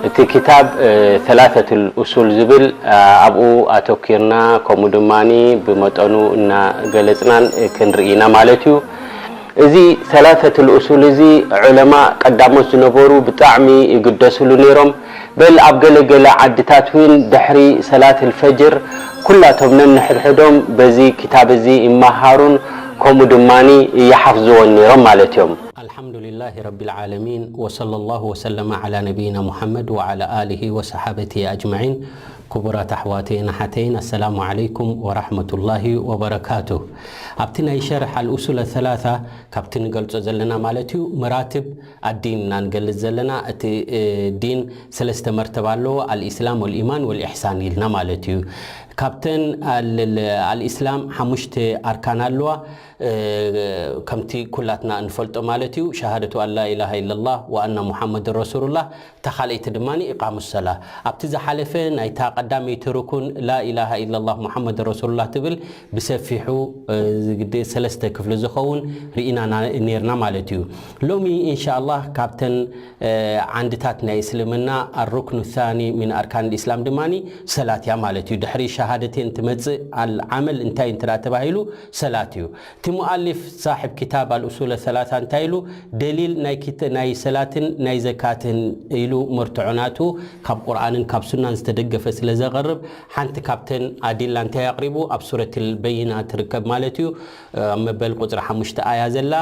እቲ ክታብ ሰላሰቱል ኡሱል ዝብል ኣብኡ ኣተኪርና፣ ከምኡ ድማ ብመጠኑ እናገለፅናን ክንርኢ ኢና ማለት እዩ። እዚ ሰላሰቱል ኡሱል እዚ ዑለማ ቀዳሞት ዝነበሩ ብጣዕሚ ይግደስሉ ነይሮም። በል ኣብ ገለገለ ዓድታት እውን ድሕሪ ሰላት ልፈጅር ኩላቶም ነንሕድሕዶም በዚ ክታብ እዚ ይመሃሩን ከምኡ ድማ ይሓፍዝዎን ነይሮም ማለት እዮም። ኣልሓምዱሊላህ ረቢል ዓለሚን ወሰለላሁ ወሰለመ ዓላ ነቢይና ሙሓመድ ወዓላ ኣሊሂ ወሰሓበቲ ኣጅመዒን። ክቡራት ኣሕዋተይን ኣሓተይን፣ ኣሰላሙ ዓለይኩም ወራሕመቱላሂ ወበረካቱ። ኣብቲ ናይ ሸርሕ ኣልኡሱል ኣሰላሳ ካብቲ ንገልጾ ዘለና ማለት እዩ፣ መራትብ ኣዲን ኢና ንገልጽ ዘለና። እቲ ዲን ሰለስተ መርተባ ኣለዎ፣ ኣልኢስላም ወልኢማን ወልኢሕሳን ኢልና ማለት እዩ። ካብተን ኣልኢስላም ሓሙሽተ ኣርካን ኣለዋ። ከምቲ ኩላትና እንፈልጦ ማለት እዩ፣ ሸሃደቱ ኣን ላ ኢላሃ ኢለላህ ወኣና ሙሓመድን ረሱሉላህ። እታ ካልኣይቲ ድማ ኢቃሙ ሰላ። ኣብቲ ዝሓለፈ ናይታ ቀዳመይቲ ርኩን ላ ኢላሃ ኢለላህ ሙሓመድ ረሱሉላህ ትብል ብሰፊሑ ሰለስተ ክፍሊ ዝኸውን ርኢና ነርና ማለት እዩ። ሎሚ ኢንሻኣላህ ካብተን ዓንድታት ናይ እስልምና ኣሩክኑ ሳኒ ሚን ኣርካን ልእስላም ድማ ሰላት እያ ማለት እዩ። ድሕሪ ሸሃደቴን ትመፅእ ኣልዓመል እንታይ እንተ ተባሂሉ ሰላት እዩ። እቲ ሙኣሊፍ ሳሕብ ክታብ ኣልኡሱል ሰላሳ እንታይ ኢሉ ደሊል ናይ ሰላትን ናይ ዘካትን ኢሉ መርትዖ ናቱ ካብ ቁርኣንን ካብ ሱናን ዝተደገፈ ስለ ዘቕርብ፣ ሓንቲ ካብተን ኣዲላ እንታይ ኣቕሪቡ ኣብ ሱረት ልበይና ትርከብ ማለት እዩ። ኣብ መበል ቁፅሪ ሓሙሽተ ኣያ ዘላ፣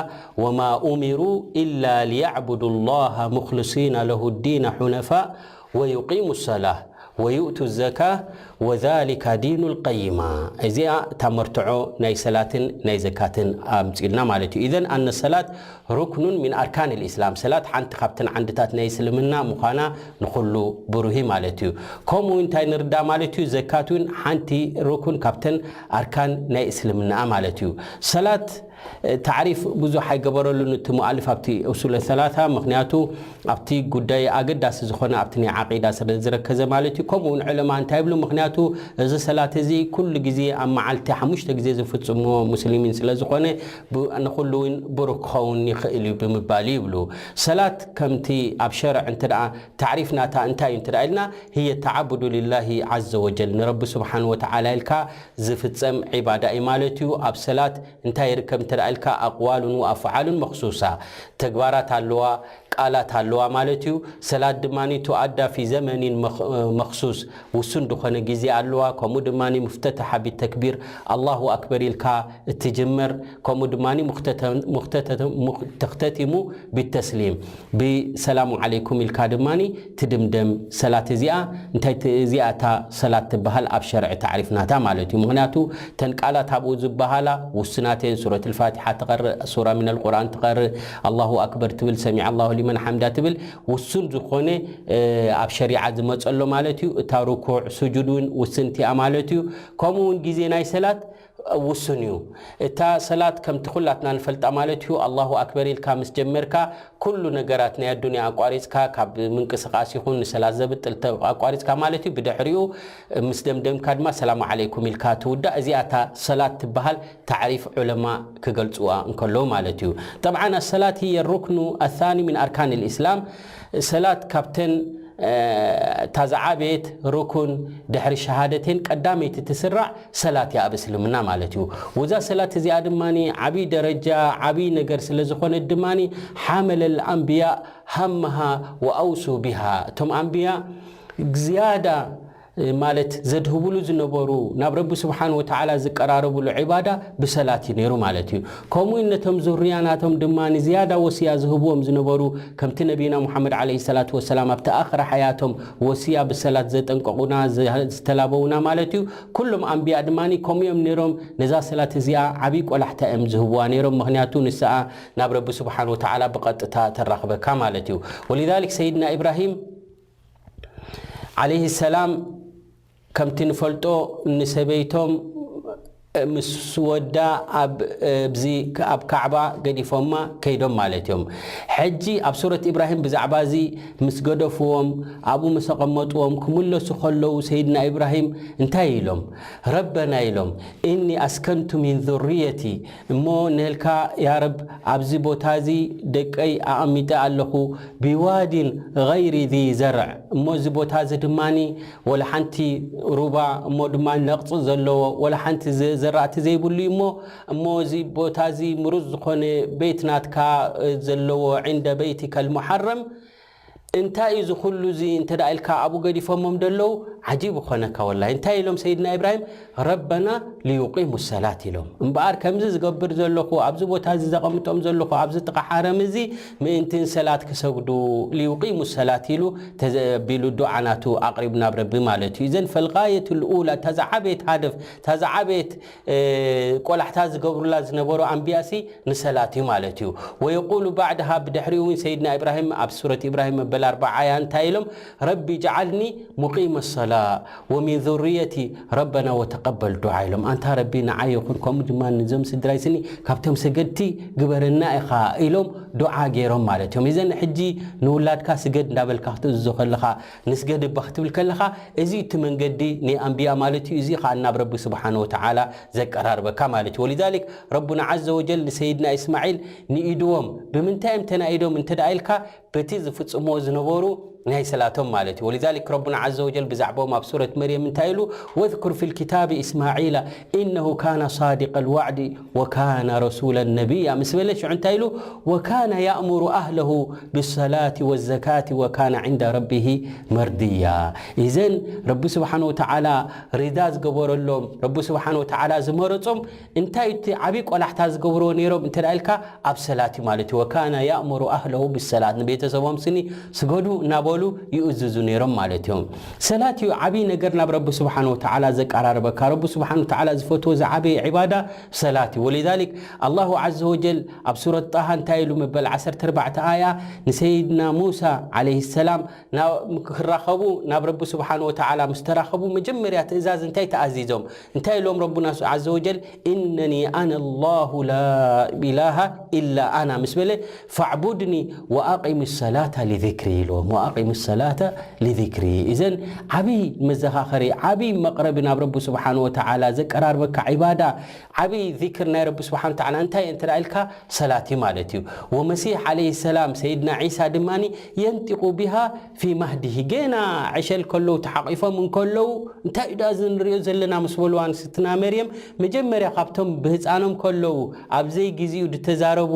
ወማ ኡሚሩ ኢላ ሊያዕቡዱ ላሃ ሙክልሲና ለሁ ዲነ ሑነፋእ ወዩቂሙ ሰላህ ወዩእቱ ዘካ ወዛሊካ ዲኑ ልቀይማ። እዚኣ እታ መርትዖ ናይ ሰላትን ናይ ዘካትን ኣምፅልና ማለት እዩ። ኢዘን ኣነ ሰላት ሩክኑን ሚን ኣርካን ልእስላም፣ ሰላት ሓንቲ ካብተን ዓንድታት ናይ እስልምና ምዃና ንኩሉ ብሩሂ ማለት እዩ። ከምኡ እንታይ ንርዳእ ማለት እዩ፣ ዘካት እውን ሓንቲ ሩክን ካብተን ኣርካን ናይ እስልምና ማለት እዩ። ሰላት ታዕሪፍ ብዙሕ ኣይገበረሉን እቲ ሙኣልፍ ኣብቲ ኡሱል ሰላሳ፣ ምክንያቱ ኣብቲ ጉዳይ ኣገዳሲ ዝኾነ ኣብቲ ናይ ዓቂዳ ስለ ዝረከዘ ማለት እዩ። ከምኡ እውን ዕለማ እንታይ ይብሉ? ምክንያቱ እዚ ሰላት እዚ ኩሉ ግዜ ኣብ መዓልቲ ሓሙሽተ ግዜ ዝፍጽምዎ ሙስሊሚን ስለ ዝኾነ ንኹሉ እውን ብሩክ ክኸውን ይኽእል እዩ ብምባል ይብሉ። ሰላት ከምቲ ኣብ ሸርዕ እንተ ደኣ ታዕሪፍ ናታ እንታይ እዩ እንተ ደኣ ኢልና፣ ህየ ተዓቡዱ ሊላሂ ዓዘ ወጀል፣ ንረቢ ስብሓን ወተዓላ ኢልካ ዝፍጸም ዒባዳ እዩ ማለት እዩ። ኣብ ሰላት እንታይ ይርከብ እንተ ደኣ ኢልካ፣ ኣቕዋሉን ወኣፍዓሉን መኽሱሳ፣ ተግባራት ኣለዋ፣ ቃላት ኣለዋ ማለት እዩ። ሰላት ድማ ቱኣዳ ፊ ዘመኒን መኽ- መኽሱስ፣ ውሱን ዝኾነ ግዜ ኣለዋ። ከምኡ ድማ ሙፍተትሓ ቢተክቢር ኣላሁ ኣክበር ኢልካ እትጅመር፣ ከምኡ ድማ ሙኽተተ- ሙኽተተ- ሙኽ- ተኽተቲሙ ቢተስሊም፣ ብሰላሙ ዓለይኩም ኢልካ ድማ ትድምደም ሰላት እዚኣ። እንታይ ት- እዚኣ እታ ሰላት ትበሃል ኣብ ሸርዒ ታዕሪፍ ናታ ማለት እዩ። ምክንያቱ ተን ቃላት ኣብኡ ዝበሃላ ውሱናት እየን። ሱረት ልፋቲሓ ትቐርእ፣ ሱራ ሚን ልቁርኣን ትቐርእ፣ ኣላሁ ኣክበር ትብል፣ ሰሚዐ ኣላሁ ሊመን ሓምዳ ትብል፣ ውሱን ዝኾነ ኣብ ሸሪዓ ዝመፀሎ ማለት እዩ። እታ ርኩዕ ስጁድ እውን ውስንቲ እያ ማለት እዩ። ከምኡ እውን ግዜ ናይ ሰላት ውሱን እዩ። እታ ሰላት ከምቲ ኩላትና ንፈልጣ ማለት እዩ፣ ኣላሁ ኣክበር ኢልካ ምስ ጀመርካ ኩሉ ነገራት ናይ ኣዱንያ ኣቋሪፅካ፣ ካብ ምንቅስቃስ ይኹን ንሰላት ዘብጥል ተ- ኣቋሪፅካ ማለት እዩ። ብድሕሪኡ ምስ ደምደምካ ድማ ሰላሙ ዓለይኩም ኢልካ ትውዳእ። እዚኣ እታ ሰላት ትበሃል ታዕሪፍ ዑለማ ክገልፅዋ እንከለዉ ማለት እዩ። ጠብዓን ኣሰላት ህየ ሩክኑ ኣሳኒ ሚን ኣርካን ልእስላም፣ ሰላት ካብተን እታ ዝዓበየት ሩኩን ድሕሪ ሸሃደቴን ቀዳመይቲ ትስራዕ ሰላት እያ ኣብ እስልምና ማለት እዩ። ወዛ ሰላት እዚኣ ድማ ዓብይ ደረጃ ዓብይ ነገር ስለ ዝኾነት ድማ ሓመለ ልኣንብያ ሃመሃ ወኣውሱ ቢሃ፣ እቶም ኣንብያ ዝያዳ ማለት ዘድህብሉ ዝነበሩ፣ ናብ ረቢ ስብሓን ወተዓላ ዝቀራረብሉ ዒባዳ ብሰላት እዩ ነይሩ ማለት እዩ። ከምኡ እውን ነቶም ዙርያ ናቶም ድማ ንዝያዳ ወስያ ዝህብዎም ዝነበሩ፣ ከምቲ ነቢና ሙሓመድ ዓለይሂ ሰላቱ ወሰላም ኣብቲ ኣኽራ ሓያቶም ወስያ ብሰላት ዘጠንቀቑና፣ ዘ- ዝተላበውና ማለት እዩ። ኩሎም ኣንብያ ድማ ከምኡ እዮም ነይሮም። ነዛ ሰላት እዚኣ ዓብዪ ቆላሕታ እዮም ዝህብዋ ነይሮም። ምክንያቱ ንስኣ ናብ ረቢ ስብሓን ወተዓላ ብቐጥታ ተራኽበካ ማለት እዩ። ወሊዛሊክ ሰይድና ኢብራሂም ዓለይሂ ሰላም ከምቲ ንፈልጦ ንሰበይቶም ምስ ወዳ ኣብ ኣብዚ ኣብ ካዕባ ገዲፎማ ከይዶም ማለት እዮም። ሕጂ ኣብ ሱረት ኢብራሂም ብዛዕባ እዚ ምስ ገደፍዎም፣ ኣብኡ ምስ ኣቐመጥዎም ክምለሱ ከለዉ ሰይድና ኢብራሂም እንታይ ኢሎም? ረበና ኢሎም፣ እኒ ኣስከንቱ ሚን ዙርየቲ፣ እሞ ንህልካ ያ ረብ ኣብዚ ቦታ እዚ ደቀይ ኣቐሚጠ ኣለኹ፣ ቢዋዲን ገይሪ ዚ ዘርዕ፣ እሞ እዚ ቦታ እዚ ድማኒ ወላ ሓንቲ ሩባ እሞ ድማ ነቕጺ ዘለዎ፣ ወላ ሓንቲ ዘ-፣ ዘራእቲ ዘይብሉ እዩ እሞ፣ እሞ እዚ ቦታ እዚ ምሩጽ ዝኾነ ቤት ናትካ፣ እ፣ ዘለዎ፣ ዕንደ በይቲከል ሙሓረም፣ እንታይ እዩ እዚ ኩሉ እዚ እንተ ደኣ ኢልካ ኣብኡ ገዲፎሞም ደለዉ፣ ዓጂብ ይኾነካ ወላሂ። እንታይ ኢሎም ሰይድና ኢብራሂም? ረበና ሊዩቂሙ ሰላት ኢሎም። እምበኣር ከምዚ ዝገብር ዘለኹ፣ ኣብዚ ቦታ እዚ ዘቐምጦም ዘለኹ፣ ኣብዚ ጥቓ ሓረም እዚ ምእንቲ ንሰላት ክሰግዱ፣ ሊዩቂሙ ሰላት ኢሉ ተዘ-፣ ቢሉ ዱዓ ናቱ ኣቕሪቡ ናብ ረቢ ማለት እዩ። እዘን ፈልጋየቱል ኡላ፣ እታ ዝዓበየት ሃደፍ፣ እታ ዝዓበየት፣ እ፣ ቆላሕታ ዝገብሩላ ዝነበሩ ኣንቢያሲ ንሰላት እዩ ማለት እዩ። ወየቁሉ ባዕድሃ፣ ብድሕሪኡ እውን ሰይድና ኢብራሂም ኣብ ሱረት ኢብራሂም መበል ኣርባዓ ኣያ እንታይ ኢሎም? ረቢ ጀዓልኒ ሙቂመ ሰላ ወሚን ዙርየቲ ረበና ወተቀበል ዱዓ ኢሎም። ኣንታ ረቢ ንዓይ ይኹን ከምኡ ድማ ንዞም ስድራይ ስኒ ካብቶም ሰገድቲ ግበረና ኢኻ ኢሎም ዱዓ ገይሮም ማለት እዮም። እዘን ሕጂ ንውላድካ ስገድ እንዳበልካ ክትእዝዞ ከለኻ፣ ንስገድ እባ ክትብል ከለኻ፣ እዚ እቲ መንገዲ ናይ ኣንቢያ ማለት እዩ። እዚ ኸዓ ናብ ረቢ ስብሓነ ወተዓላ ዘቀራርበካ ማለት እዩ። ወሊዛሊክ ረቡና ዓዘ ወጀል ንሰይድና እስማዒል ንኢድዎም ብምንታይ እዮም ተናኢዶም እንተ ደኣ ኢልካ፣ በቲ ዝፍጽምዎ ዝነበሩ ናይ ሰላቶም ማለት እዩ። ወሊዛሊክ ረቡና ዓዘ ወጀል ብዛዕባኦም ኣብ ሱረት መርየም እንታይ ኢሉ? ወዝኩር ፊል ኪታቢ እስማዒላ ኢነሁ ካነ ሳዲቀል ዋዕዲ ወካነ ረሱለን ነቢያ ምስ በለ ሽዑ እንታይ ኢሉ? ወካነ ያእሙሩ ኣህለሁ ብሰላቲ ወዘካቲ ወካነ ዕንደ ረቢሂ መርድያ። ኢዘን ረቢ ስብሓነ ወተዓላ ሪዳ ዝገበረሎም፣ ረቢ ስብሓነ ወተዓላ ዝመረጾም እንታይ እቲ ዓብዪ ቆላሕታ ዝገብርዎ ነይሮም እንተ ደኣ ኢልካ ኣብ ሰላት እዩ ማለት እዩ። ወካነ ያእሙሩ ኣህለሁ ብሰላት፣ ንቤተሰቦም ስኒ ስገዱ እናበሉ ይእዝዙ ነይሮም ማለት እዮም። ሰላት እዩ ዓብዪ ነገር ናብ ረቢ ስብሓነ ወተዓላ ዘቀራርበካ። ረቢ ስብሓነ ወተዓላ ዝፈትዎ ዝዓበየ ዒባዳ ሰላት እዩ። ወሊዛሊክ ኣላሁ ዓዘ ወጀል ኣብ ሱረት ጣሃ እንታይ ኢሉ መበል ዓሰርተ ኣርባዕተ ኣያ ንሰይድና ሙሳ ዓለይሂ ሰላም ናብ፣ ክራኸቡ ናብ ረቢ ስብሓነ ወተዓላ ምስ ተራኸቡ መጀመርያ ትእዛዝ እንታይ ተኣዚዞም? እንታይ ኢሎም ረቡና ዓዘ ወጀል? ኢነኒ ኣነ ላሁ ላ ኢላሃ ኢላ ኣና ምስ በለ፣ ፈዕቡድኒ ወኣቂም ሰላተ ሊዚክሪ ኢልዎም። ወኣቂም ሰላተ ሊዚክሪ። እዘን ዓብዪ መዘኻኸሪ፣ ዓብዪ መቕረቢ ናብ ረቢ ስብሓነ ወተዓላ ዘቀራርበካ ዒባዳ፣ ዓብዪ ዚክር ናይ ረቢ ስብሓነ ወተዓላ እንታይ እንተ ደኣ ኢልካ ሰላት እዩ ማለት እዩ። ወመሲሕ ዓለይሂ ሰላም፣ ሰይድና ዒሳ ድማኒ የንጢቁ ቢሃ ፊ ማህዲሂ፣ ገና ዕሸል ከለዉ ተሓቂፎም እንከለዉ፣ እንታይ እዩ ደኣ እዚ ንሪኦ ዘለና ምስ በልዋ ንስትና መርየም፣ መጀመርያ ካብቶም ብህፃኖም ከለዉ ኣብ ዘይግዜኡ ዝተዛረቡ፣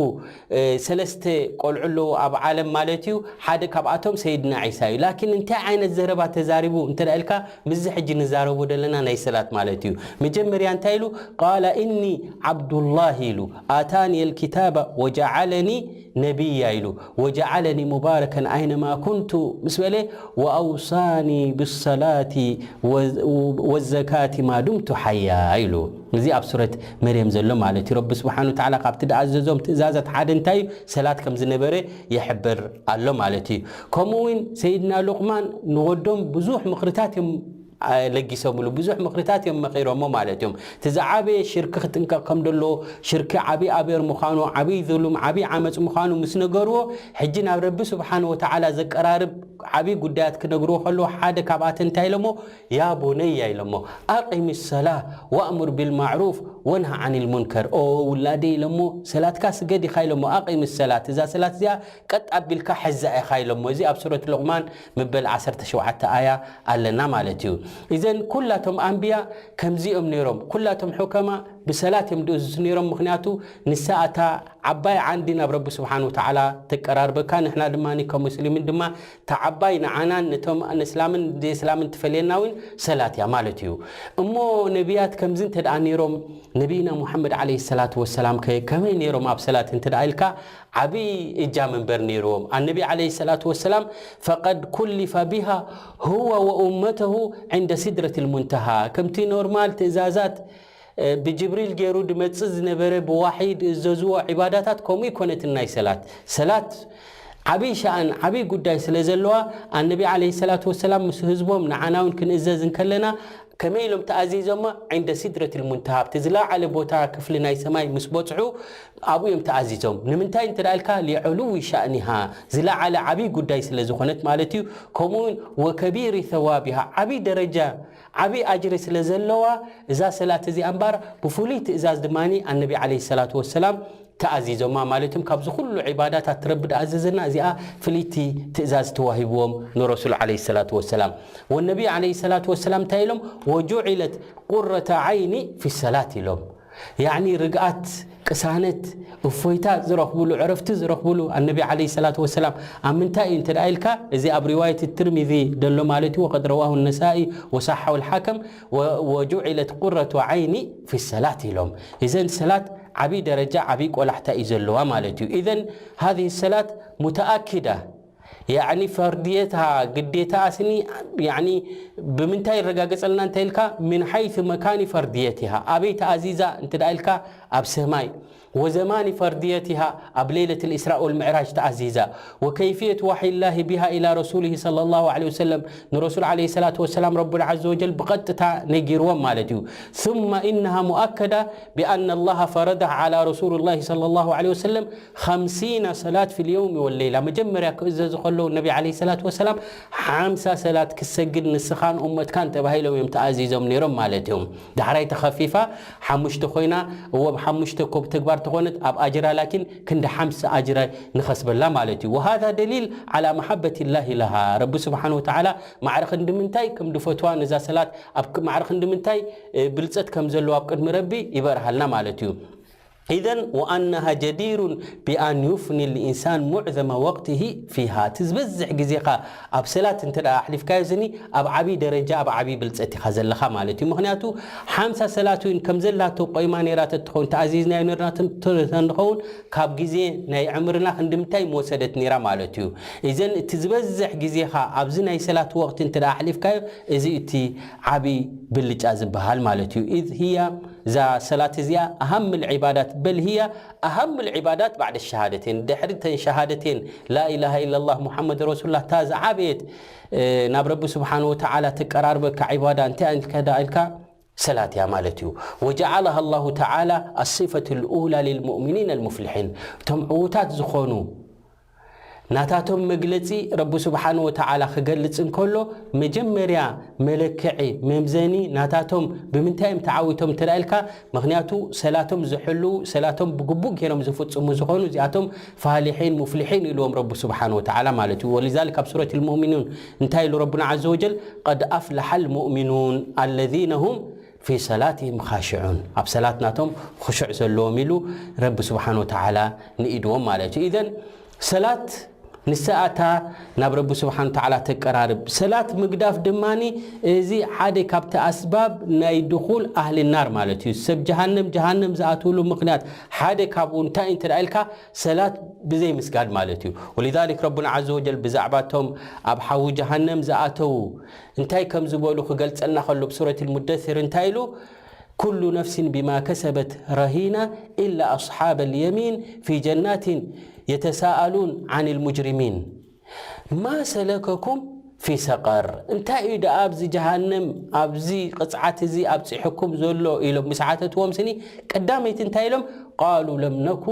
እ፣ ሰለስተ ቆልዑ ኣለዉ ኣብ ዓለም ማለት እዩ። ሓደ ካብኣቶም ሰይድና ዒሳ እዩ። ላኪን እንታይ ዓይነት ዘረባ ተዛሪቡ እንተ ደኣ ኢልካ፣ ምስዚ ሕጂ ንዛረቦ ዘለና ናይ ሰላት ማለት እዩ። መጀመርያ እንታይ ኢሉ? ቃለ ኢኒ ዓብዱላህ ኢሉ፣ ኣታኒ ልኪታበ ወጀዓለኒ ነቢያ ኢሉ፣ ወጀዓለኒ ሙባረከን ኣይነማ ኩንቱ ምስ በለ፣ ወኣውሳኒ ብሰላቲ ወ-፣ ወዘካቲ ማዱምቱ ሓያ ኢሉ። እዚ ኣብ ሱረት መርየም ዘሎ ማለት እዩ። ረቢ ስብሓነ ወተዓላ ካብቲ ደኣዘዞም ትእዛዛት ሓደ እንታይ እዩ? ሰላት ከም ዝነበረ ይሕብር ኣሎ ማለት እዩ። ከምኡ እውን ሰይድና ሉቕማን ንወዶም ብዙሕ ምኽርታት እዮም፣ አ፣ ለጊሶምሉ፣ ብዙሕ ምኽርታት እዮም መኺሮሞ ማለት እዮም። እቲ ዝዓበየ ሽርኪ ክጥንቀቕ ከም ደሎ፣ ሽርኪ ዓብዪ ኣበር ምዃኑ፣ ዓብዪ ዙሉም፣ ዓብዪ ዓመፅ ምዃኑ ምስ ነገርዎ፣ ሕጂ ናብ ረቢ ስብሓነ ወተዓላ ዘቀራርብ ዓብዪ ጉዳያት ክነግርዎ ከለዎ፣ ሓደ ካብኣተን እንታይ ኢሎሞ? ያ ቡነያ ኢሎሞ፣ ኣቂም ሰላ ወእሙር ቢልማዕሩፍ ወንሃ ዓኒል ሙንከር። ኦ ውላደይ ኢሎሞ፣ ሰላትካ ስገድ ኢኻ ኢሎሞ፣ ኣቂም ሰላት፣ እዛ ሰላት እዚኣ ቀጥ ኣቢልካ ሕዛ ኢኻ ኢሎሞ። እዚ ኣብ ሱረት ሉቕማን መበል ዓሰርተ ሸውዓተ ኣያ ኣለና ማለት እዩ። እዘን ኩላቶም ኣንብያ ከምዚኦም ነይሮም። ኩላቶም ሑከማ ብሰላት እዮም ድእዝዙ ነይሮም። ምኽንያቱ ንሳ እታ ዓባይ ዓንዲ ናብ ረቢ ስብሓን ወተዓላ ተቀራርበካ፣ ንሕና ድማ ከሙስሊምን ድማ እታ ዓባይ ንዓናን ነቶም ንእስላምን ዘይእስላምን ትፈልየና እውን ሰላት እያ ማለት እዩ። እሞ ነቢያት ከምዚ እንተ ደኣ ነይሮም፣ ነቢይና ሙሓመድ ዓለይሂ ሰላቱ ወሰላም ከ ከመይ ነይሮም ኣብ ሰላት እንተ ደኣ ኢልካ፣ ዓብዪ እጃም እምበር ነይርዎም። ኣነቢ ዓለይሂ ሰላቱ ወሰላም ፈቀድ ኩሊፈ ቢሃ ሁወ ወኡመተሁ ዕንደ ሲድረቲል ሙንተሃ። ከምቲ ኖርማል ትእዛዛት፣ እ፣ ብጅብሪል ገይሩ ድመጽእ ዝነበረ፣ ብዋሕይ ድእዘዝዎ ዒባዳታት ከምኡ ይኮነትን ናይ ሰላት። ሰላት ዓብዪ ሸኣን ዓብዪ ጉዳይ ስለ ዘለዋ፣ ኣነቢ ዓለይሂ ሰላቱ ወሰላም ምስ ህዝቦም ንዓና እውን ክንእዘዝ እንከለና፣ ከመይ ኢሎም ተኣዚዞማ? عند سدرة المنتهى፣ ኣብቲ ዝለዓለ ቦታ ክፍሊ ናይ ሰማይ ምስ በጽሑ ኣብኡ እዮም ተኣዚዞም። ንምንታይ እንተ ደኣ ኢልካ፣ لعلو شأنها፣ ዝለዓለ ዓብዪ ጉዳይ ስለ ዝኾነት ማለት እዩ። ከምኡ እውን وكبير ثوابها፣ ዓብዪ ደረጃ ዓብዪ ኣጅሪ ስለ ዘለዋ እዛ ሰላት እዚኣ እምበኣር ብፍሉይ ትእዛዝ ድማ ኣነቢ ዓለይሂ ሰላቱ ወሰላም ተኣዚዞማ ማለት እዮም። ካብዚ ኩሉ ዒባዳታት ረቢ ድኣዘዘና እዚኣ ፍልይቲ ትእዛዝ ተዋሂብዎም ንረሱል ዓለይሂ ሰላቱ ወሰላም። ወነቢ ዓለይሂ ሰላቱ ወሰላም እንታይ ኢሎም? وجعلت قرة عيني في الصلاة ኢሎም። ያዕኒ ርግኣት፣ ቅሳነት፣ እፎይታ ዝረኽብሉ፣ ዕረፍቲ ዝረኽብሉ ኣነቢ ዓለይሂ ሰላቱ ወሰላም ኣብ ምንታይ እዩ እንተ ደኣ ኢልካ፣ እዚ ኣብ ሪዋየት ትርሚዚ ደሎ ማለት እዩ። وقد رواه النسائي وصححه الحاكم و- وجعلت قرة عيني في الصلاة ኢሎም። እዘን ሰላት ዓብዪ ደረጃ ዓብዪ ቆላሕታ እዩ ዘለዋ ማለት እዩ። إذن هذه الصلاة متأكدة ያዕኒ ፈርድየታ ግዴታ ኣስኒ ያዕኒ ብምንታይ ይረጋገጸልና እንተ ኢልካ من حيث مكان فرضيتها ኣበይ ተኣዚዛ እንተ ደኣ ኢልካ ኣብ ሰማይ وزمان فرضيتها ኣብ ليلة الإسراء والمعراج ተኣዚዛ وكيفية وحي الله بها إلى رسوله صلى الله عليه وسلم ንረሱል ዓለይሂ ሰላቱ ወሰላም ረቡና ዓዘ ወጀል ብቐጥታ ነጊርዎም ማለት እዩ። ثم إنها مؤكدة بأن الله فرضها على رسول الله صلى الله عليه وسلم خمسين صلاة في اليوم والليلة መጀመርያ ክእዘዙ ከለዉ ነቢ ዓለይሂ ሰላቱ ወሰላም ሓምሳ ሰላት ክሰግድ ንስኻን ኡመትካን ተባሂሎም እዮም ተኣዚዞም ነይሮም ማለት እዮም። ዳሕራይ ተኸፊፋ ሓሙሽተ ኮይና እወ ብሓሙሽተ እኮ ብተግባር ተኾነት ኣብ ኣጅራ ላኪን ክንዲ ሓምሳ ኣጅራ ንኸስበላ ማለት እዩ። وهذا دليل على محبة الله لها ረቢ ስብሓን ወተዓላ ማዕረ ክንዲ ምንታይ ከም ድፈትዋ ነዛ ሰላት ኣብ ማዕረ ክንዲ ምንታይ ብልፀት ከም ዘለዎ ኣብ ቅድሚ ረቢ ይበርሃልና ማለት እዩ። إذن وأنها جدير بأن يفني الإنسان معظم وقته فيها እቲ ዝበዝሕ ግዜኻ ኣብ ሰላት እንተ ደኣ ኣሕሊፍካዮ ዝኒ ኣብ ዓብዪ ደረጃ ኣብ ዓብዪ ብልፀት ኢኻ ዘለኻ ማለት እዩ። ምኽንያቱ ሓምሳ ሰላት እውን ከም ዘላቶ ቆይማ ነይራ ተትኸውን ተኣዚዝናዮ ነርና ተንኸውን ካብ ግዜ ናይ ዕምርና ክንዲ ምንታይ ምወሰደት ነይራ ማለት እዩ። እዘን እቲ ዝበዝሕ ግዜኻ ኣብዚ ናይ ሰላት ወቕቲ እንተ ደኣ ኣሕሊፍካዮ እዚ እቲ ዓብዪ ብልጫ ዝበሃል ማለት እዩ። إذ هي እዛ ሰላት እዚኣ أهم العبادات بل هي أهم العبادات بعد الشهادتين ድሕሪ ተን ሸሃደቴን لا إله إلا الله محمد رسول الله እታ ዝዓበየት ናብ ረቢ ስብሓን ወተዓላ ተቀራርበካ ዒባዳ እንታይ ኢልካ ዳ ኢልካ ሰላት እያ ማለት እዩ። وجعلها الله تعالى الصفة الأولى للمؤمنين المفلحين እቶም ዕዉታት ዝኾኑ ናታቶም መግለጺ ረቢ ስብሓን ወተዓላ ክገልጽ እንከሎ መጀመርያ መለክዒ መምዘኒ ናታቶም ብምንታይ እዮም ተዓዊቶም እንተ ኢልካ ምኽንያቱ ሰላቶም ዝሕልዉ ሰላቶም ብግቡእ ገይሮም ዝፍጽሙ ዝኾኑ እዚኣቶም ፋሊሒን ሙፍሊሒን ኢልዎም ረቢ ስብሓን ወተዓላ ማለት እዩ። ولذلك ኣብ ሱረት ልሙእሚኑን እንታይ ኢሉ ረቡና ዓዘ ወጀል قد أفلح المؤمنون الذين هم في صلاتهم خاشعون ኣብ ሰላት ናቶም ኹሹዕ ዘለዎም ኢሉ ረቢ ስብሓን ወተዓላ ንኢድዎም ማለት እዩ። إذن ሰላት ንሳ እታ ናብ ረቢ ስብሓን ወተዓላ ተቀራርብ። ሰላት ምግዳፍ ድማ እዚ ሓደ ካብቲ ኣስባብ ናይ ድኹል ኣህሊ ናር ማለት እዩ። ሰብ ጀሃነም ጀሃነም ዝኣትውሉ ምኽንያት ሓደ ካብኡ እንታይ እንተ ኢልካ ሰላት ብዘይ ምስጋድ ማለት እዩ። ولذلك ረቡና ዓዘ ወጀል ብዛዕባ እቶም ኣብ ሓዊ ጀሃነም ዝኣተዉ እንታይ ከም ዝበሉ ክገልጸልና ከሎ ብሱረት ልሙደሲር እንታይ ኢሉ كل نفس بما كسبت رهينة إلا أصحاب اليمين في جنات يتساءلون عن المجرمين ما سلككم في سقر እንታይ እዩ ደኣ ኣብዚ ጀሃነም ኣብዚ ቅፅዓት እዚ ኣብፂሑኩም ዘሎ ኢሎም ምስ ሓተትዎም ስኒ ቀዳመይቲ እንታይ ኢሎም قالوا لم نك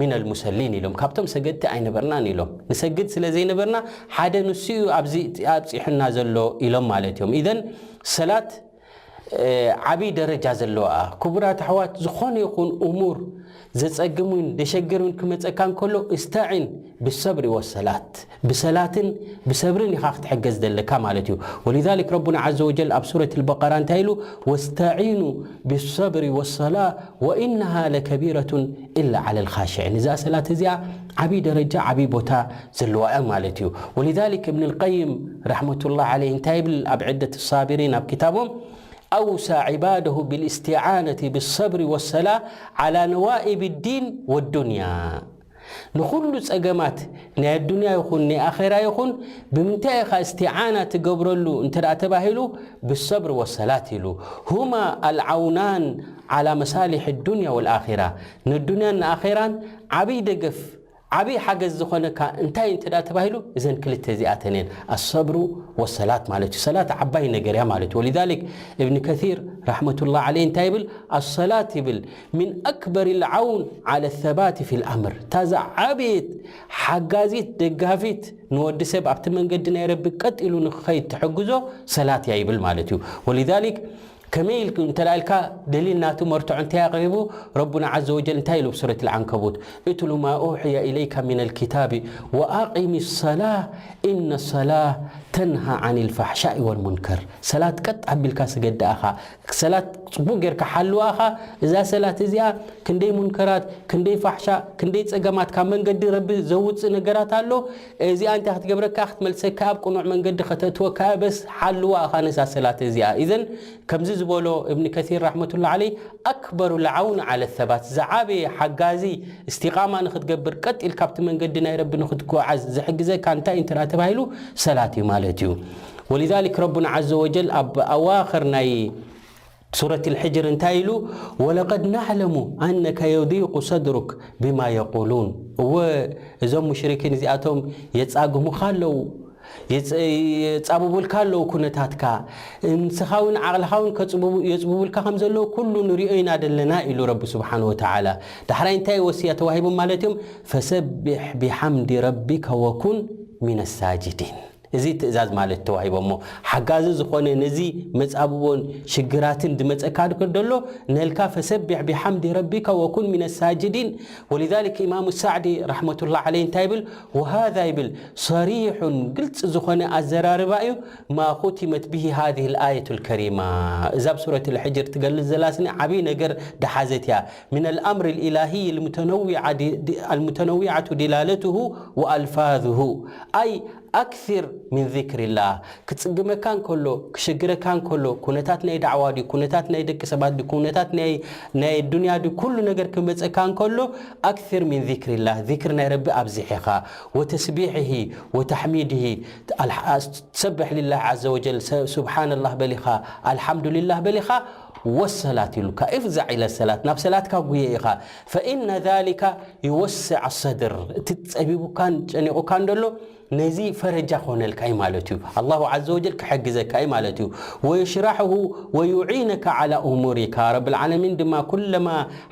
من المصلين ኢሎም ካብቶም ሰገድቲ ኣይነበርናን ኢሎም ንሰግድ ስለ ዘይነበርና ሓደ ንሱ እዩ ኣብዚ ኣብፂሑና ዘሎ ኢሎም ማለት እዮም። إذن ሰላት ዓብይ ደረጃ ዘለዋ ክቡራት ኣሕዋት ዝኾነ ይኹን እሙር ዘፀግምን ደሸግርን ክመፀካ እንከሎ استعن بالصبر والصلاة ብሰላትን ብሰብርን ኢኻ ክትሕገዝ ዘለካ ማለት እዩ። ولذلك ረቡና عز وجل ኣብ ሱረት البقرة እንታይ ኢሉ واستعينوا بالصبر والصلاة وإنها لكبيرة إلا على الخاشعين እዛ ሰላት እዚኣ ዓብይ ደረጃ ዓብይ ቦታ ዘለዋ እያ ማለት እዩ። ولذلك ابن القيم رحمة الله عليه እንታይ ይብል ኣብ عدة الصابرين ኣብ ክታቦም أوصى عباده بالاستعانة بالصبر والصلاة على نوائب الدين والدنيا ንኹሉ ጸገማት ናይ ኣዱንያ ይኹን ናይ ኣኼራ ይኹን ብምንታይ ኢኻ استعانة ትገብረሉ እንተ ደኣ ተባሂሉ بالصبر والصلاة ኢሉ هما العونان على مصالح الدنيا والآخرة ንዱንያን ንኣኼራን ዓብይ ደገፍ ዓብዪ ሓገዝ ዝኾነካ እንታይ እንተ ደኣ ተባሂሉ፣ እዘን ክልተ እዚኣተን እየን፣ ኣሰብሩ ወሰላት ማለት እዩ። ሰላት ዓባይ ነገር እያ ማለት እዩ። ወሊዛሊክ እብን ከሲር ረሕመቱላህ ዓለይህ እንታይ ይብል? ኣሰላት ይብል፣ ሚን ኣክበር ልዓውን ዓለ ሰባቲ ፊ ልኣምር። እታ ዝዓበየት ሓጋዚት፣ ደጋፊት፣ ንወዲ ሰብ ኣብቲ መንገዲ ናይ ረቢ ቀጥ ኢሉ ንክኸይድ ትሕግዞ ሰላት እያ ይብል ማለት እዩ። ወሊዛሊክ ከመይ ኢልክ እንተ ደኣ ኢልካ፣ ደሊል ናቱ መርትዖ እንታይ ኣቕሪቡ? ረቡና ዓዘ ወጀል እንታይ ኢሉ ኣብ ሱረት ኣልዓንከቡት? اتل ما أوحي إليك من الكتاب وأقم الصلاة إن الصلاة تنهى عن الفحشاء والمنكر። ሰላት ቀጥ ኣቢልካ ስገድ ደኣኻ። ሰላት ጽቡቕ ጌርካ ሓልዋ ኣኻ። እዛ ሰላት እዚኣ ክንደይ ሙንከራት፣ ክንደይ ፋሕሻ፣ ክንደይ ጸገማት ካብ መንገዲ ረቢ ዘውጽእ ነገራት ኣሎ። እዚኣ እንታይ ክትገብረካ? ክትመልሰካ፣ ኣብ ቅኑዕ መንገዲ ከተእትወካ፣ በስ ሓልዋ ኣኻ ነዛ ሰላት እዚኣ። ኢዘን ከምዚ ዝበሎ እብን ከሲር ረሕመቱላህ ዓለይህ፣ ኣክበሩ ልዓውን ዓለ ሰባት፣ ዝዓበየ ሓጋዚ፣ እስቲቓማ ንኽትገብር፣ ቀጥ ኢልካ ኣብቲ መንገዲ ናይ ረቢ ንኽትጓዓዝ ዝሕግዘካ እንታይ እንተ ደኣ ተባሂሉ፣ ሰላት እዩ ማለት እዩ። ወሊዛሊክ ረቡና ዓዘ ወጀል ኣብ ኣዋኽር ናይ ሱረት ልሕጅር እንታይ ኢሉ? ወለቀድ ናዕለሙ ኣነከ የዲቁ ሰድሩክ ብማ የቁሉን። እወ፣ እዞም ሙሽሪኪን እዚኣቶም የጻግሙኻ ኣለዉ፣ የጸ-፣ የጻብቡልካ ኣለዉ ኩነታትካ፣ ንስኻ እውን ዓቕልኻ እውን ከጽብቡ-፣ የጽብቡልካ ከም ዘለዉ ኩሉ ንሪኦ ኢና ደለና ኢሉ ረቢ ስብሓን ወተዓላ። ዳሕራይ እንታይ ወስያ ተዋሂቦም ማለት እዮም? ፈሰቢሕ ቢሓምዲ ረቢከ ወኩን ሚነ ሳጅዲን። እዚ ትእዛዝ ማለት ተዋሂቦሞ። ሓጋዚ ዝኾነ ነዚ መጻብቦን ሽግራትን ዝመጸካ ደሎ፣ ነልካ ፈሰቢሕ ቢሓምዲ ረቢከ ወኩን ሚነ ሳጅዲን። ወሊዛሊክ ኢማሙ ሳዕዲ ረሕመቱላህ ዓለይህ እንታይ ይብል? ወሃዛ ይብል፣ ሰሪሑን ግልጽ ዝኾነ ኣዘራርባ እዩ። ማ ኹቲመት ብሂ ሃዚህ ልኣየቱ ልከሪማ። እዛ ኣብ ሱረት ልሕጅር ትገልጽ ዘላ ስኒ ዓብዪ ነገር ደሓዘት እያ። ምን ኣልኣምር ልኢላሂ ልሙተነዊዓ ዲ-፣ ዲ-፣ ኣልሙተነዊዓቱ ዲላለትሁ ወኣልፋዝሁ። ኣይ ኣክሲር ሚን ዚክሪላህ። ክጽግመካ እንከሎ፣ ክሽግረካ እንከሎ፣ ኩነታት ናይ ዳዕዋ ድዩ፣ ኩነታት ናይ ደቂ ሰባት ድዩ፣ ኩነታት ናይ፣ ናይ ዱንያ ድዩ፣ ኩሉ ነገር ክመጸካ እንከሎ፣ ኣክሲር ሚን ዚክሪላህ፣ ዚክር ናይ ረቢ ኣብዚሕ ኢኻ። ወተስቢሕሂ ወተሕሚድሂ፣ ኣልሓ-፣ ሰብሕ ሊላህ ዓዘ ወጀል፣ ሰ-፣ ሱብሓነላህ በል ኢኻ፣ ኣልሓምዱሊላህ በል ኢኻ፣ ወሰላት ኢሉካ፣ ኢፍዛዕ ኢለ ሰላት፣ ናብ ሰላትካ ጉየ ኢኻ። ፈኢነ ዛሊካ ይወስዕ ኣሰድር፣ እቲ ጸቢቡካን ጨኒቑካን ደሎ፣ ነዚ ፈረጃ ኮነልካ እዩ ማለት እዩ። ኣላሁ ዓዘ ወጀል ክሕግዘካ እዩ ማለት እዩ። ወየሽራሕሁ ወዩዒነካ ዓላ እሙሪካ። ረብል ዓለሚን ድማ ኩለማ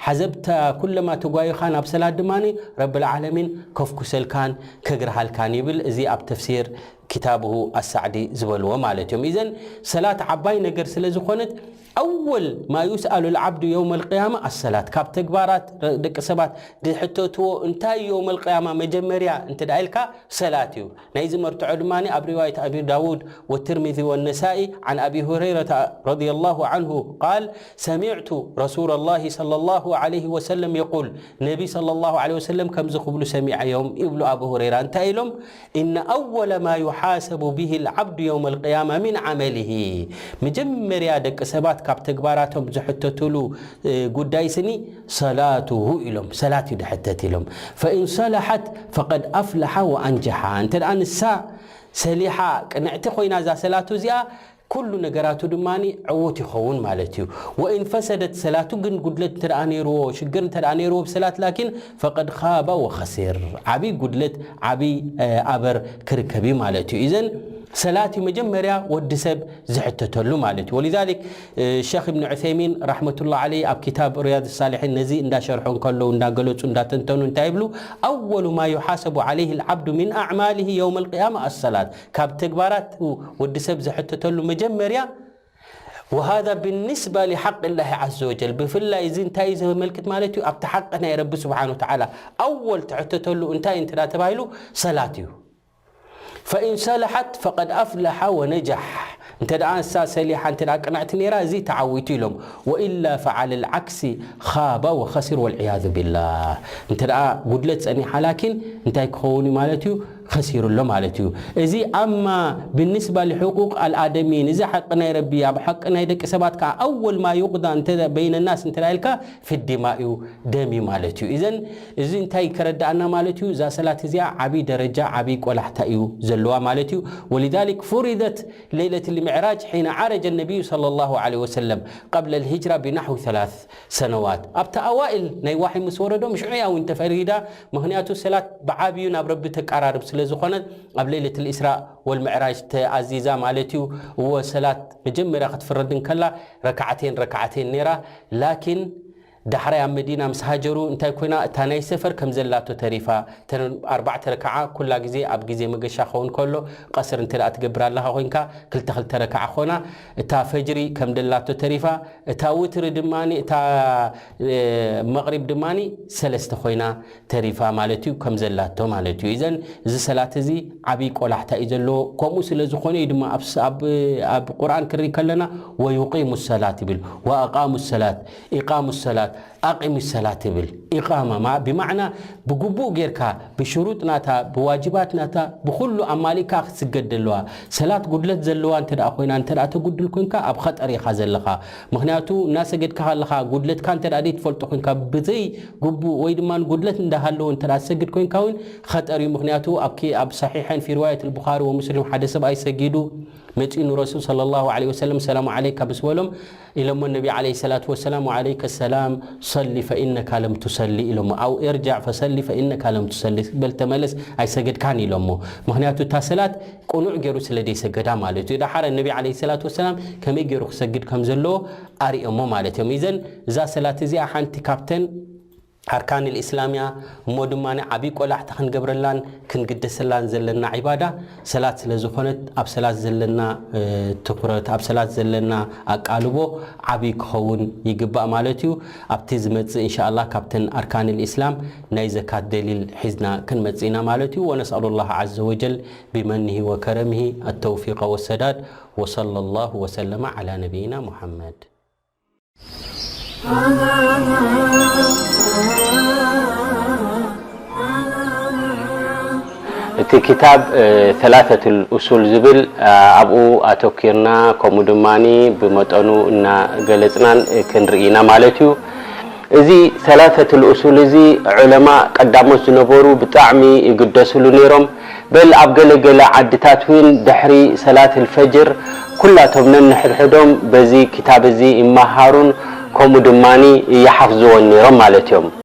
ሓዘብታ፣ ኩለማ ተጓዩኻ ናብ ሰላት ድማ ረብል ዓለሚን ከፍኩሰልካን ከግርሃልካን ይብል። እዚ ኣብ ተፍሲር ኪታብሁ ኣሳዕዲ ዝበልዎ ማለት እዮም። ኢዘን ሰላት ዓባይ ነገር ስለ ዝኾነት፣ ኣወል ማ ዩስኣሉ ልዓብዱ የውም ኣልቅያማ ኣሰላት፣ ካብ ተግባራት ደቂ ሰባት ዝሕተትዎ እንታይ የውም ኣልቅያማ መጀመርያ እንተ ደኣ ኢልካ ሰላት እዩ። ናይዚ መርትዖ ድማ ኣብ ሪዋየት ኣቢ ዳውድ ወትርሚዚ ወነሳኢ ዓን ኣቢ ሁረይረታ ረዲየላሁ ዓንሁ ቃል ሰሚዕቱ ረሱለላሂ ሰለላሁ ዓለይሂ ወሰለም የቁል፣ ነቢ ሰለላሁ ዓለይሂ ወሰለም ከምዚ ክብሉ ሰሚዐዮም ይብሉ ኣቡ ሁረይራ። እንታይ ኢሎም? إن أول ما يحاسب به العبد يوم القيامة من عمله። መጀመርያ ደቂ ሰባት ካብ ተግባራቶም ዝሕተትሉ፣ እ፣ ጉዳይ ስኒ ሰላቱሁ ኢሎም፣ ሰላት እዩ ድሕተት ኢሎም። فإن صلحت فقد أفلح وأنجح። እንተ ደኣ ንሳ ሰሊሓ ቅንዕቲ ኮይና እዛ ሰላቱ እዚኣ፣ ኩሉ ነገራቱ ድማ ዕዉት ይኸውን ማለት እዩ። وإن فسدت፣ ሰላቱ ግን ጉድለት እንተ ደኣ ነይርዎ፣ ሽግር እንተ ደኣ ነይርዎ ብሰላት፣ ላኪን فقد خاب وخسر፣ ዓብዪ ጉድለት፣ ዓብዪ፣ እ፣ ኣበር ክርከብ እዩ ማለት እዩ። ኢዘን ሰላት እዩ መጀመርያ ወዲ ሰብ ዝሕተተሉ ማለት እዩ። ወሊዛሊክ፣ እ፣ ሸኽ እብን ዑሰይሚን ረሕመቱላህ ዓለይህ ኣብ ኪታብ ሪያድ ሳሊሒን ነዚ እንዳሸርሑ እንከለዉ፣ እንዳገለጹ፣ እንዳተንተኑ እንታይ ይብሉ? أول ما يحاسب عليه العبد من أعماله يوم القيامة الصلاة። ካብ ተግባራት ወዲ ሰብ ዝሕተተሉ መጀመርያ፣ وهذا بالنسبة لحق الله عز وجل، ብፍላይ እዚ እንታይ እዩ ዘመልክት ማለት እዩ? ኣብቲ ሓቂ ናይ ረቢ ስብሓን ወተዓላ ኣወል ትሕተተሉ እንታይ እንተ ደኣ ተባሂሉ ሰላት እዩ። فإن صلحت فقد أفلح ونجح። እንተ ደኣ ንሳ ሰሊሓ፣ እንተ ደኣ ቅንዕቲ ነይራ፣ እዚ ተዓዊቱ ኢሎም። وإلا فعلى العكس خاب وخسر والعياذ بالله። እንተ ደኣ ጉድለት ጸኒሓ፣ ላኪን እንታይ ክኸውን እዩ ማለት እዩ? ከሲሩ ኣሎ ማለት እዩ። እዚ ኣማ ብንስባ ልሕቁቅ ኣልኣደሚን፣ እዚ ሓቂ ናይ ረቢ፣ ኣብ ሓቂ ናይ ደቂ ሰባት ከዓ ኣወል ማ ዩቅዳ እንተ በይነ ናስ እንተ ኢልካ ፍዲማ እዩ፣ ደም እዩ ማለት እዩ። ኢዘን እዚ እንታይ ከረዳኣና ማለት እዩ? እዛ ሰላት እዚኣ ዓብይ ደረጃ፣ ዓብይ ቆላሕታ እዩ ዘለዋ ማለት እዩ። ወሊዛሊክ ፉሪደት ለይለት ልምዕራጅ ሒነ ዓረጀ ነቢዩ ሰለላሁ ዐለይሂ ወሰለም ቀብለ ልሂጅራ ብናሕዊ ሰላስ ሰነዋት። ኣብቲ ኣዋኢል ናይ ዋሒ ምስ ወረዶም ሽዑ እያ እውን ተፈሪዳ። ምኽንያቱ ሰላት ብዓብዩ ናብ ረቢ ተቃራርብ ስለ ዝኾነት ኣብ ለይለት ልእስራ ወልምዕራጅ ተኣዚዛ ማለት እዩ። እወ ሰላት መጀመርያ ክትፍረድ እንከላ ረክዓቴን ረክዓቴን ነይራ። ላኪን ዳሕራይ ኣብ መዲና ምስ ሃጀሩ እንታይ ኮይና? እታ ናይ ሰፈር ከም ዘላቶ ተሪፋ። እተን ኣርባዕተ ረክዓ ኩላ ግዜ ኣብ ግዜ መገሻ ክኸውን ከሎ፣ ቀስር እንተ ደኣ ትገብር ኣለኻ ኮይንካ፣ ክልተ ክልተ ረክዓ ኾና። እታ ፈጅሪ ከም ደላቶ ተሪፋ። እታ ውትሪ ድማ፣ እታ፣ እ፣ መቕሪብ ድማ ሰለስተ ኮይና ተሪፋ ማለት እዩ፣ ከም ዘላቶ ማለት እዩ። ኢዘን እዚ ሰላት እዚ ዓብይ ቆላሕታ እዩ ዘለዎ። ከምኡ ስለ ዝኾነ እዩ ድማ ኣብ ስ-፣ ኣብ፣ ኣብ ቁርኣን ክርኢ ከለና "ወዩቂሙ ሰላት" ይብል፣ "ወኣቃሙ ሰላት"፣ "ኢቃሙ ሰላት"፣ "ኣቂሙ ሰላት" ይብል። ኢቃማ ማ-፣ ብማዕና ብግቡእ ጌርካ፣ ብሽሩጥ ናታ፣ ብዋጅባት ናታ፣ ብኹሉ ኣማሊእካ ክትስገድ ዘለዋ። ሰላት ጉድለት ዘለዋ እንተ ደኣ ኮይና፣ እንተ ደኣ ተጉድል ኮይንካ፣ ኣብ ኸጠር ኢኻ ዘለኻ። ምኽንያቱ እናሰገድካ ከለኻ ጉድለትካ እንተ ደኣ ዘይትፈልጦ ኮይንካ፣ ብዘይ ግቡእ ወይ ድማ ጉድለት እንዳሃለዎ እንተ ደኣ ትሰግድ ኮይንካ እውን ኸጠር እዩ። ምኽንያቱ ኣብ ኪ-፣ ኣብ ሰሒሐን ፊ ሪዋየት ልቡኻሪ ወሙስሊም ሓደ ሰብኣይ ሰጊዱ መጺኡ ንረሱል ሰለላሁ ዐለይሂ ወሰለም ሰላሙ ዐለይካ ምስ በሎም ኢሎሞ ነቢ ዐለይሂ ሰላቱ ወሰላም "ወዐለይከ ሰላም ሰሊ ፈኢነካ ለም ቱሰሊ" ኢሎሞ። "ኣው እርጃዕ ፈሰሊ ፈኢነካ ለም ቱሰሊ" በል ተመለስ ኣይሰገድካን ኢሎሞ። ምኽንያቱ እታ ሰላት ቅኑዕ ገይሩ ስለ ዘይሰገዳ ማለት እዩ። ደሓረ ነቢ ዐለይሂ ሰላቱ ወሰላም ከመይ ገይሩ ክሰግድ ከም ዘለዎ ኣርእዮሞ ማለት እዮም። ኢዘን እዛ ሰላት እዚኣ ሓንቲ ካብተን ኣርካን ልእስላም እያ። እሞ ድማ ዓብዪ ቆላሕታ ክንገብረላን ክንግደሰላን ዘለና ዒባዳ ሰላት ስለ ዝኾነት ኣብ ሰላት ዘለና፣ እ፣ ትኹረት፣ ኣብ ሰላት ዘለና ኣቃልቦ ዓብዪ ክኸውን ይግባእ ማለት እዩ። ኣብቲ ዝመጽእ እንሻኣላህ ካብተን ኣርካን ልእስላም ናይ ዘካት ደሊል ሒዝና ክንመጽእ ኢና ማለት እዩ። ወነስኣሉ ላህ ዐዘ ወጀል ቢመኒሂ ወከረሚሂ ኣተውፊቀ ወሰዳድ። ወሰለ ላሁ ወሰለመ ዐላ ነቢይና ሙሐመድ። እቲ ክታብ፣ እ፣ ሰላሰቱል ኡሱል ዝብል፣ እ፣ ኣብኡ ኣተኪርና፣ ከምኡ ድማኒ ብመጠኑ እናገለጽናን፣ እ፣ ክንርኢ ኢና ማለት እዩ። እዚ ሰላሰቱል ኡሱል እዚ ዑለማ ቀዳሞት ዝነበሩ ብጣዕሚ ይግደስሉ ነይሮም። በል ኣብ ገለ ገለ ዓድታት እውን ድሕሪ ሰላት ልፈጅር ኩላቶም ነንሕድሕዶም በዚ ክታብ እዚ ይመሃሩን ከምኡ ድማኒ ይሓፍዝዎን ነይሮም ማለት እዮም።